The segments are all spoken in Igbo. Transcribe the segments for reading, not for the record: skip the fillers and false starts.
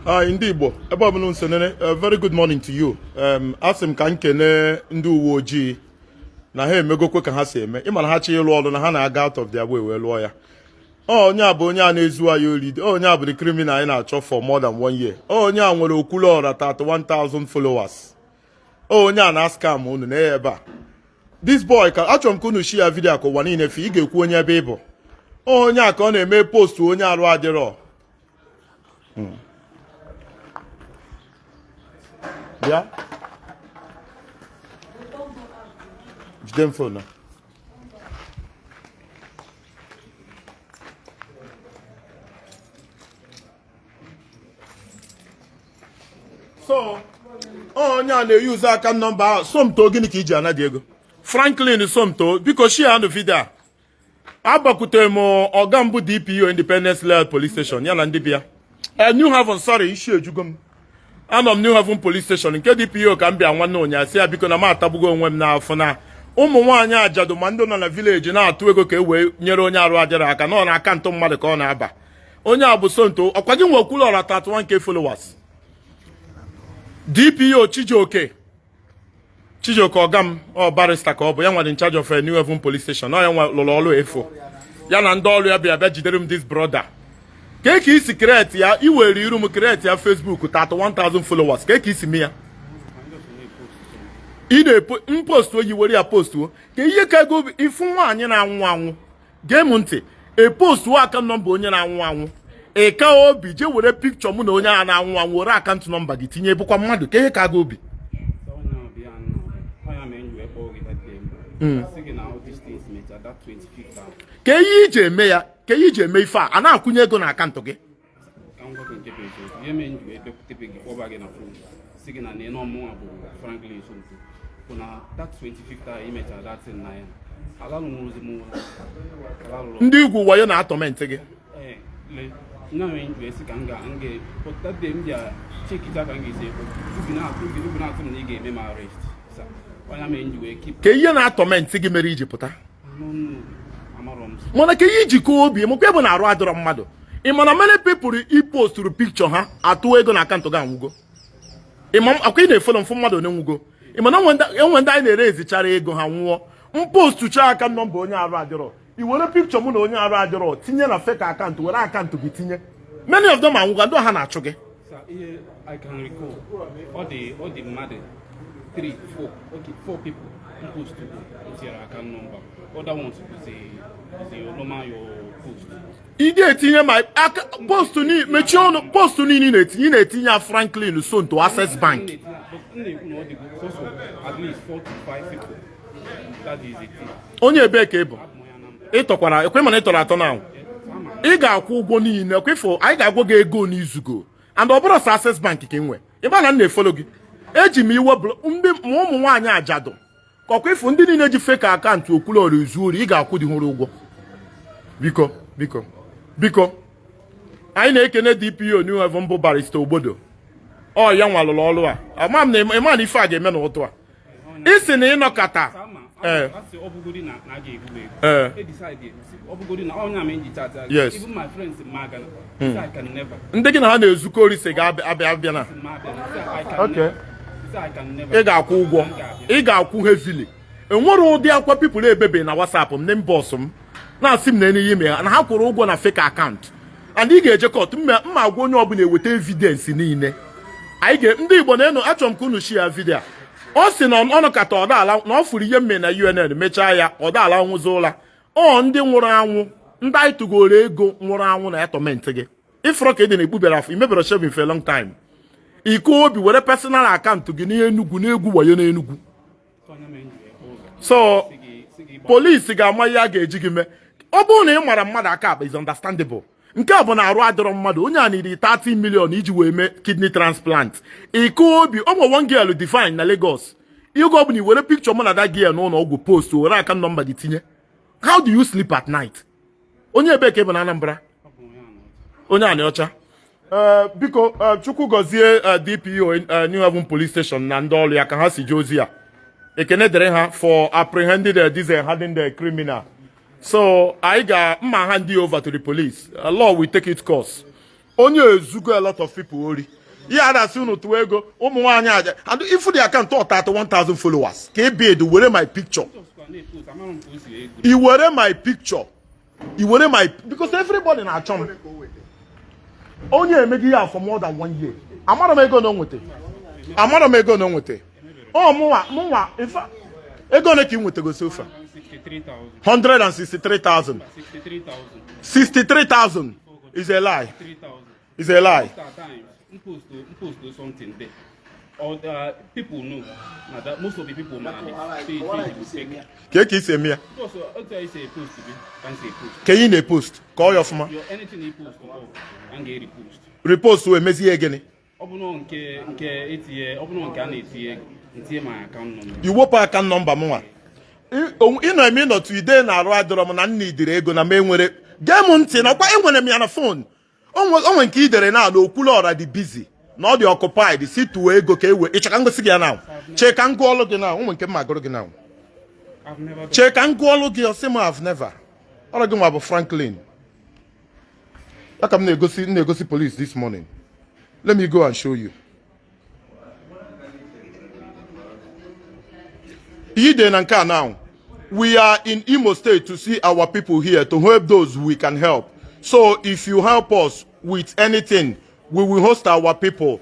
Hi, ndị Igbo, ebe ọbụla unu nene, very good morning to you. Asị m ka m kene ndị uwe ojii na ha emegokwe ka ha si eme. Ị ma na ha chọ ịlụ ọrụ na ha na-aga out of their way wee lụọ ya. Ọ onye a bụ onye a na-ezu anyị ori, ọ onye a bụ the criminal anyị na-achọ for more than one year. Ọ onye a nwere Okwuluọra 31,000 followers. Ọ onye a na-scam unu na ebe a. This boy, ka achọrọ m ka unu share video ka ụwa niile fụ. Ị ga-ekwu onye ebe ị bụ. Onye a ka ọ na-eme post onye arụ adịrọ. Bịa jide m phone. So onye a na-eyuzu account number ahụ. Somto, gịnị ka iji ana dị ego? Franklin Somto, biko share nụ video a. Agbakwutere m ọga mbụ DPO Independence Layout Police Station, ya na ndị bịa New Haven. Sorry, isi ejugo m. Anọ m New Haven Police Station nke DPO ka m bịa nwanne ụnyaahụ, sị ya biko na m atagbugo onwe m n'afọ na ụmụ nwaanyị ajadu ma ndị nọ na village na-atụ ego ka e wee nyere onye arụ adịrọ aka nọ na account mmadụ ka ọ na-aba. Onye a bụ Somto, ọkwa gị nwe Okwuluọra 31K followers. DPO Chijioke, Chijioke ọga m, ọ barrister ka ọ bụ ya nwere in charge of New Haven Police Station. Ọ ya nwa lụrụ ọrụ efo ya na ndị ọrụ ya bịa bịa jidere m this brother. Ka ka isi create ya, i were iru m create ya Facebook 31,000 followers, ka ka isi mee ya? Ị na-epost oyi were ya postuo ka ihe ka ego ifu nwaanyị na-anwụ anwụ. Gee m ntị, epostuo account number onye na-anwụ anwụ, ị ka obi jee were picture mụ na onye a na-anwụ anwụ, were account number gị tinye, bụkwa mmadụ ka ihe ka aga obi. Ka ihe iji eme ya, ka ihe iji eme ife a, a na-akwụnye ego na account gị. Ka m gwa gị nke bụ eziokwu, ihe mere m ji wee bịakwutebe gị, kpọba gị na phone, sị gị na na ịnọ mụnwa bụ Franklin Somto, bụ na that 25th ahụ imechara that thing na ya alalụnwụzi m ụra, alalụrụ. Ndị igwu wayo na-atorment gị. Ee, lee nna m ji wee sị ka m ga m ga but that day m bịa chekita ka m ga-esi ekwu obi na-atụ m na ị ga-eme m arrest sa onye mere m ji wee keep. Ka ihe na-atorment gị mere iji pụta? Anụ amarọ m. Mana ka ihe ijikọ obi mụkwa bụ na arụ adịrọ mmadụ. Ị ma na many people i posturu picture ha atụọ ego na account gị anwụgo? Ị ma akwa ị na-efollow mfụ mmadụ onye nwụgo? Ị ma na enwe ndị anyị na-ere ezichara ego ha nwụọ? M postucha account number onye arụ adịrọ, i were picture mụ na onye arụ adịrọ tinye na fake account, were account gị tinye. Many of them anwụgo, ndị ha na-achụ gị. Sir, ihe I can recall, ọ dị mmadụ 3, 4, okay, 4 people m post tinyere account number. Other ones is a normal your post. Ị ga-etinye ma aka post ni mechie ọnụ. Post niile ị na-etinye, ị na-etinye ya Franklin Somto Access Bank. But m na-ekwu na ọ dị sọsọ at least 4 to 5 people. That is it. Onye ebee ka ị bụ? Abụ m onye Anambra. Ị tọkwara ekwe, mana ị tọrọ atọ na Ama. ị ga-akwụ ụgwọ niile kwefụ. Anyị ga-agwọ gị ego n'izugo and ọ bụrụ sọ Access Bank ka ị nwe. Ịba na m na-efollow gị, eji m iwe bụrụ ndị ma ụmụ nwaanyị ajadụ ka ọkwa ịfụ ndị niile ji fake account Okwuluọra ezu ori. Ị ga-akwụ dị hụrụ ụgwọ. Biko, biko, biko, anyị na-ekene DPO New Haven bụ Barrister Ogbodo. Ọ ya nwa lụrụ ọrụ a. Ama m na ịma na ife a ga-eme n'ụtụ a isi na ịnọkọta. Ama. Ee. Asị ọ bụgodi na a ga-egbu m ego. E decide ọ bụgodi na onye ama enji chat. Yes. Even my friends ma aga. Say I can never. Ndị gị na ha na-ezukọ ori si ga-abịa abịa abịa na Ma abịa. Say I can never. Say I can never. Ị ga-akwụ ụgwọ, ị ga-akwụ heavily. Enwere ụdị akwa people ebebe na WhatsApp m na inbox m na-asị m na enyi ime ha na ha kwụrụ ụgwọ na fake account and ị ga-eje court. Mma mma agwa onye ọbụla eweta evidence niile anyị ga. Ndị Igbo na-eno, achọrọ m ka unu share video a. Ọ sị na ọ nọkata ọdala na ọ fụrụ ihe mme na UNN mechaa ya ọdala nwụzi ụla. Ọ ndị nwụrụ anwụ, ndị anyị tụgoro ego nwụrụ anwụ na atorment gị. Ịfụrụ ka ị dị na ikpubere afọ imebere shaving for a long time, iko obi were personal account gị n'Enugwu na-egwu wayo n'Enugwu. So polisi ga-ama ihe a ga-eji gị mee. Ọ bụrụ na ị mara mmadụ aka akpa is understandable. Nke a bụ na arụ adịrọ mmadụ. Onye a niri 30 million iji wee mee kidney transplant, iko obi. O nwe one girl Divine na Lagos. Oge ọ bụla i were picture mụ na that girl n'ụlọ ọgwụ post, were account number gị tinye. How do you sleep at night? Onye ebe ka ị bụ na Anambra? Onye Anịọcha. Ee, biko, Chukwu gọzie DPO New Haven Police Station na ndị ọrụ ya ka ha si jee ozi ya. Ekene dịrị ha for apprehending this hardened criminal. So anyị ga mma hand over to the police. Law will take its course. Onye ezugo a lot of people ori. Ihe a na-asị unu tụọ ego, ụmụ nwaanyị aja and ifu the account ọ 31,000 followers ka ị bid were my picture. Just kwa na-epost, amara m ka o si ego. I were my picture, i were my, because everybody na-achọ m. Onye emeghị ya for more than one year. Amara m ego na o nweta, amara m ego na o nweta. Ọ mụnwa in fact, ego ole ka ị nwetago so far? 63,000. 163,000. 63,000. 63,000 is a lie. 3,000. Is a lie. Most at times, m post something there. Or people know. Now that most of the people man, the page bụ fake. Ka isi eme ya? Because otu anyị si post bi, ka m si post. Ka ị na-epost ka ọ ya ọfụma. Your anything you post, oh, m ga-repost. Repost wee mezie gịnị? Ọ bụ na nke etinye, ọ bụ na nke a na-etinye ego, ntinye ma account number. Iwepụ aka nọmba m nwa. Ị nọ eme ịnọtụ ide na arụ adịrọ m na nna idiri ego na m enwere. Gee m ntị nakwa enwere m ya na phone. Onwe nke idere na ala Okwuluọra dị busy na ọ dị occupied, si tụọ ego ka e wee ịchọ ka m gosi gị ya na chee ka m gụọlụ gị na onwe nke m ma gụrụ gị na I've never done. Chee ka m gụọlụ gị. Ọsị m have never. Ọrụ gị nwa bụ Franklin ya ka m na-egosi police this morning. Let me go and show you. Ihe ide na nke a now: "We are in Imo State to see our people here, to help those we can help. So if you help us with anything, we will host our people.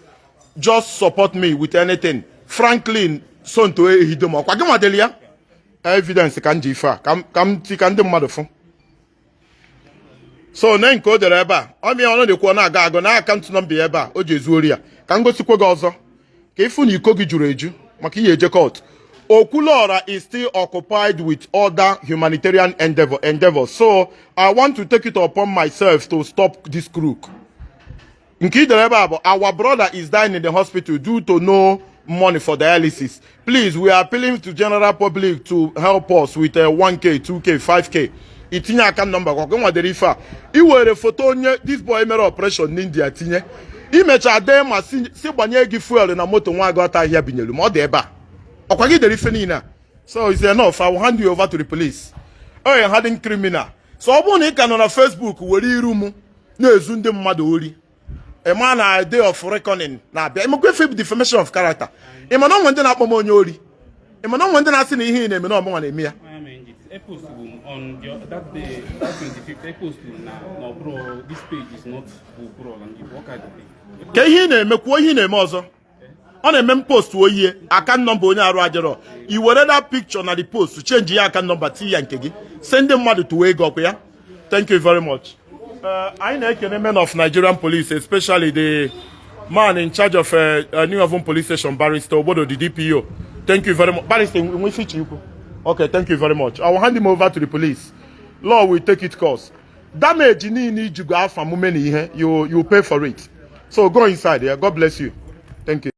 Just support me with anything. Franklin Sonto Ehidom." Ọkwa gị nwadeli ya? Evidence ka m ji ife a ka m ti ka ndị mmadụ fụ. So ne nke o dere ebe a, ọ mịa ọnụ na-ekwu, ọ na-aga agụ na account number ya ebe a o ji ezu ori ya. Ka m gosikwa gị ọzọ ka ịfụ na iko gị juru eju maka ihe eje court. "Okwuluora is still occupied with other humanitarian endeavors, so I want to take it upon myself to stop this crook." Nke i dere ebe a bụ, "Our brother is dying in the hospital due to no money for dialysis. Please, we are appealing to general public to help us with 1K, 2K, 5K." Itinye aka nọmba kwa nwadere ife a. I were foto onye this boy mere operation n'India tinye. Imecha dee ma si gbanye gị fuel na moto nwa agụ ata ahịa binyelu ma ọ dị ebe a. Ọkwa gị dere ife niile a. So it's enough. I will hand you over to the police. Onye hardened criminal. So ọ bụrụ na ị ka nọ na Facebook were iru m na-ezu ndị mmadụ ori, ị ma na day of reckoning na-abịa. Ịmakwa ife bụ defamation of character? Ị ma na onwe ndị na-akpọ m onye ori? Ị ma na onwe ndị na-asị na ihe ị na-eme na ọmụnwa na-eme ya? Onye mere njit e post bụ on that day, that 25th, e post na ọ bụrụ this page is not Okwuluọra ndị Igbo, ọ ka dị. Ka ihe ị na-eme, kwuo ihe ị na-eme ọzọ. Ọ na-eme m post oyie account number onye arụ adịrọ. I were that picture na the post, change ya account number, tinye ya nke gị, sị ndị mmadụ tụwa ego. Ọkụ ya. Thank you very much. Anyị na-ekene men of Nigerian Police, especially the man in charge of New Haven Police Station, Barrister Obodo, the DPO. Thank you very much. Barrister, nwe ife ikwu? Okay, thank you very much. I will hand him over to the police. Law will take its course. Damage niile ijugo afa mume na ihe, you pay for it. So go inside, yeah? God bless you. Thank you.